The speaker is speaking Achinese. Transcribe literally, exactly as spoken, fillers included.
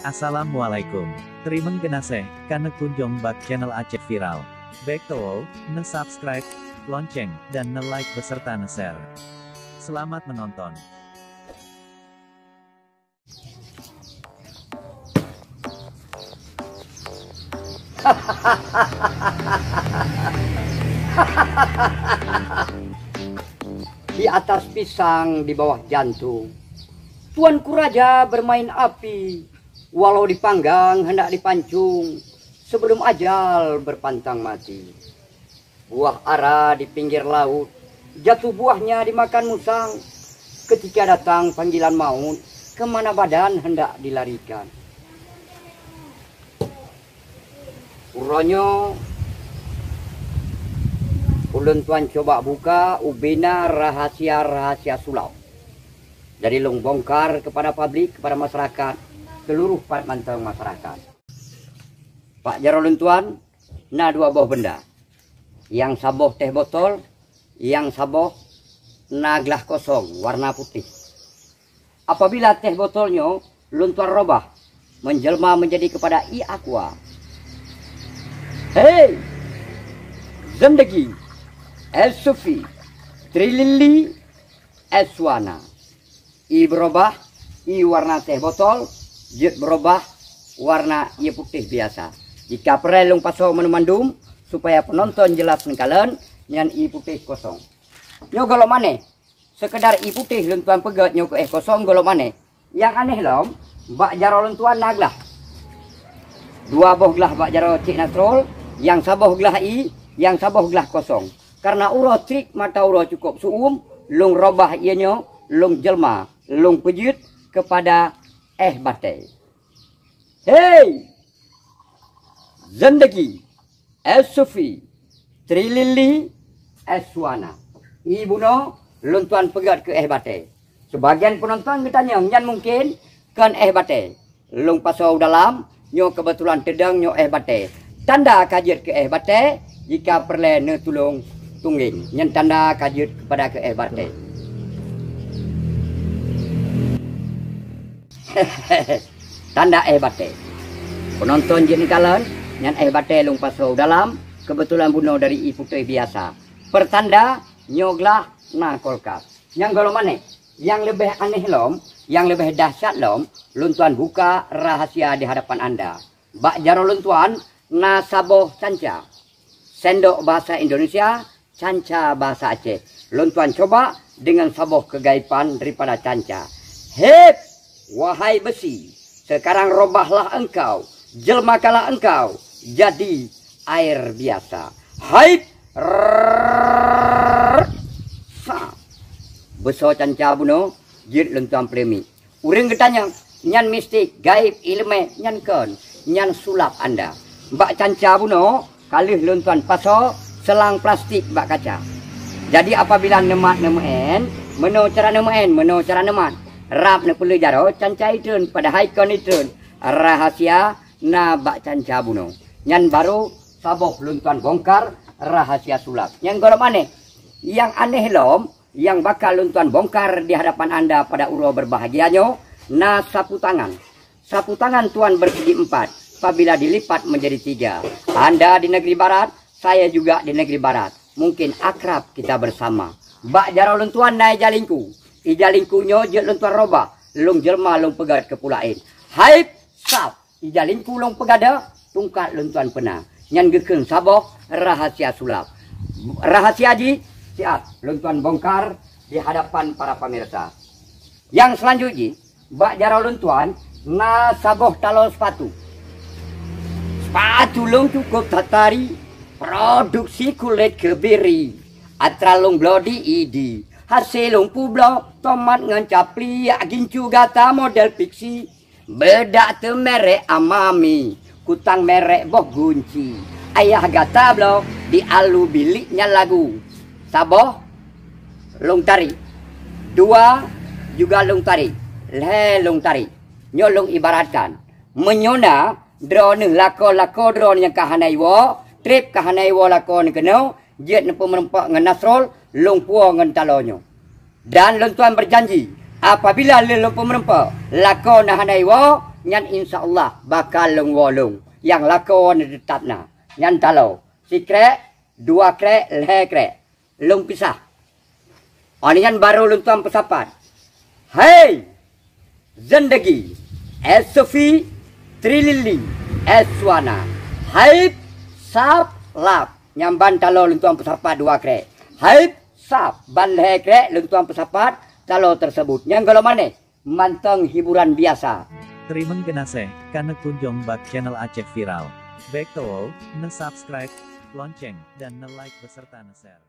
Assalamualaikum. Teurimong geunaséh ka neukunjong bak channel Aceh Viral. Bék teuwoe neusubscribe, lonceng, dan neu-like beserta neu-share. Selamat menonton. Di atas pisang, di bawah jantung, Tuanku Raja bermain api. Walau dipanggang, hendak dipancung, sebelum ajal berpantang mati. Buah ara di pinggir laut, jatuh buahnya dimakan musang. Ketika datang panggilan maut, kemana badan hendak dilarikan? Uroe nyoe, ulôn tuan coba buka ubena rahasia-rahasia sulap. Jadi lôn bongkar kepada publik, kepada masyarakat, seluruh pat mantong masyarakat. Bak jaroe lôn tuan na dua boh benda. Nyang saboh teh botol, nyang saboh na glah kosong warna putih. Apabila teh botol nyoe lôn tuan robah, menjelma menjadi kepada ie aqua. Hei! Zendegi, es sufi, trilili, es wana. Ie beurobah, ie warna teh botol, jeuet beurobah warna ie putéh biasa. Jika peureulée lôn pasoe mandum-mandum, supaya peunonton jeulaih neukalon, nyan ie putéh kosong. Nyoe gohlom aneh. Seukeudar ie putéh lôn tuan peugét nyoe keu éh kosong gohlom aneh. Nyang aneh lom, bak jaroe lôn tuan na glah. Dua boh glah bak jaroe Cék Nasrol, nyang saboh glah ie, nyang saboh glah kosong. Kareuna uroe trik mata uroe cukôp su'um, lôn robah ie nyoe, lôn jelma, lôn peujeuet keupada éh batée. Hei! Zendegi, es sufi, trilili, es wana. Ie bunoe lôn tuan peugét keu éh batée. Seubagian peunonton geutanyong nyan mungken kon éh batée. Lôn pasoe u dalam, nyoe keubeutulan teudong nyoe éh batée. Tanda ka jeuet keu éh batée, jika peureulée neutulông tunggeng. Nyan tanda ka jeuet keupada keu éh batée. Tanda éh batée. Peunonton jeuet neukalon, nyan éh batée lôn pasoe u dalam, keubeutulan bunoe dari ie putéh biasa. Peurtanda nyoe glah na kulkas. Nyang gohlom aneh, nyang leubeh aneh lom, nyang leubeh dahsyat lom, lôn tuan buka rahasia di hadapan anda. Bak jaroe lôn tuan na saboh canca. Sendok bahasa Indonesia, canca bahasa Aceh. Lôn tuan coba deungon saboh keugaiban daripada canca. Hep, wahai beusi, sekarang robahlah engkau, jelmakanlah engkau jadi air biasa. Haip, rrrrrrr, sa. Beusoe canca bunoe, jeuet lôn tuan peuleumiek. Ureuëng geutanyong, nyan mistik, gaib, iéleumé, nyan kon, nyan sulap anda. Bak canca bunoe, ka lheueh lôn tuan pasoe seulang plastik bak kaca. Jadi apabila neumat neumeuén, meunoe cara neumeuén, meunoe cara neumat. Rab neupeuleueh jaroe canca itreun, padahai kon itreun. Rahasia na bak canca bunoe. Nyan barô saboh lôn tuan bongkar rahasia sulap. Nyang gohlom aneh, nyang aneh lom, nyang bakal lôn tuan bongkar di hadapan anda pada uroe berbahagia nyoe, na sapu tangan. Sapu tangan tuan bersegi empat, apabila dilipat menjadi tiga. Anda di negeri barat, saya juga di negeri barat. Mungkin akrab kita bersama. Bak jaroe lôn tuan na ija lingku. Ija lingku nyoe jeuet lôn tuan robah, lôn jelma lôn peugét keu peue laén. Haib, sab. Ija lingku lôn peugada, tungkat lôn tuan peuna. Nyan geukheun saboh rahasia sulap. Rahasia jih siat lôn tuan bongkar di hadapan para pemirsa. Nyang seulanjut jih, bak jaroe lôn tuan na saboh taloe seupatu. Seupatu lôn cukup that tari, produksi kulét keubiri. Atra lôn bloe di Idi, hase lôn peubloe tomat ngon capliek, gincu gata model piksi. Beudak teumerek Amami, kutang merek boh gunci. Ayah gata bloe di Alu Bilik nyan lagu. Saboh lôn tarék, dua juga lôn tarék, lhée lôn tarék. Nyoe lôn ibaratkan, meunyoe na droeneuh lakoe-lakoe droeneuh nyang ka hana iwoe, treb ka hana iwoe lakoe neuh keunoe, jeuet neupeumeureumpok ngon Nasrol, lôn puwoe ngon taloe nyoe. Dan lôn tuan beujanji, apabila lheueh lôn peumeureumpok lakoe na hana iwoe, Nyan insya Allah bakal lôn woe lôn, nyang lakoe neuteutap na. Nyan taloe, sikrek, dua krek, lhée krek. Lôn pisah. Óh lheueh nyan barô lôn tuan peusapat. Hei! Zendegi, es Sofi, Trilili, es Suana. Haib, sab, lab. Nyan ban taloe lôn tuan peusapat dua krek. Haib, sab, ban lhée krek lôn tuan peusapat taloe teurseubut. Nyan gohlom manéh, mantong hiburan biasa. Teurimong geunaséh ka neukunjong bak channel Aceh Viral. Bék tuwoe, neu-subscribe, lonceng, dan neu-like beserta neu-share.